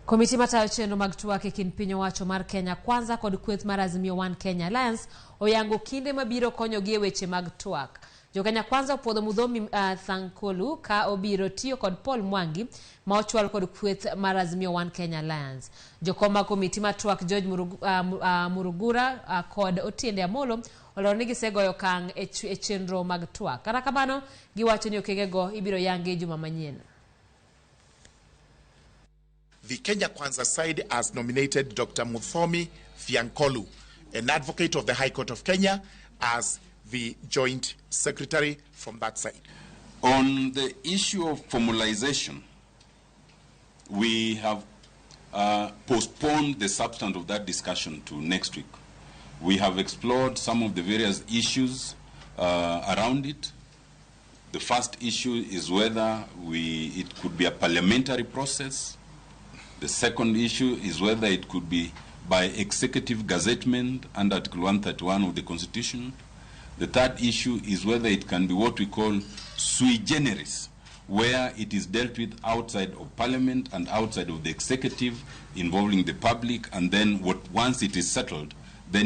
Komiti matayo chenro mag twak e kind piny owacho mar Kenya Kwanza kod kweth mar Azimio One Kenya Alliance oyango kinde mabiro konyogi e weche mag twak. Jo Kenya Kwanza opuodho Muthomi Thiankolu ka obiro tiyo kod Paul Mwangi ma ochwal kod kweth mar Azimio One Kenya Alliance. Jokom mag komiti mar twak George Murugura kod Otiende Amolo olero ni gisegoyo okang' e chenro mag twak. Kata kamano, giwacho ni okengego ibiro yangi juma manyien. The Kenya Kwanza side has nominated Dr. Muthomi Thiankolu, an advocate of the High Court of Kenya, as the joint secretary from that side. On the issue of formalization, we have postponed the substance of that discussion to next week. We have explored some of the various issues around it. The first issue is whether it could be a parliamentary process. The second issue is whether it could be by executive gazettement under Article 131 of the Constitution. The third issue is whether it can be what we call sui generis, where it is dealt with outside of Parliament and outside of the executive, involving the public, and then once it is settled,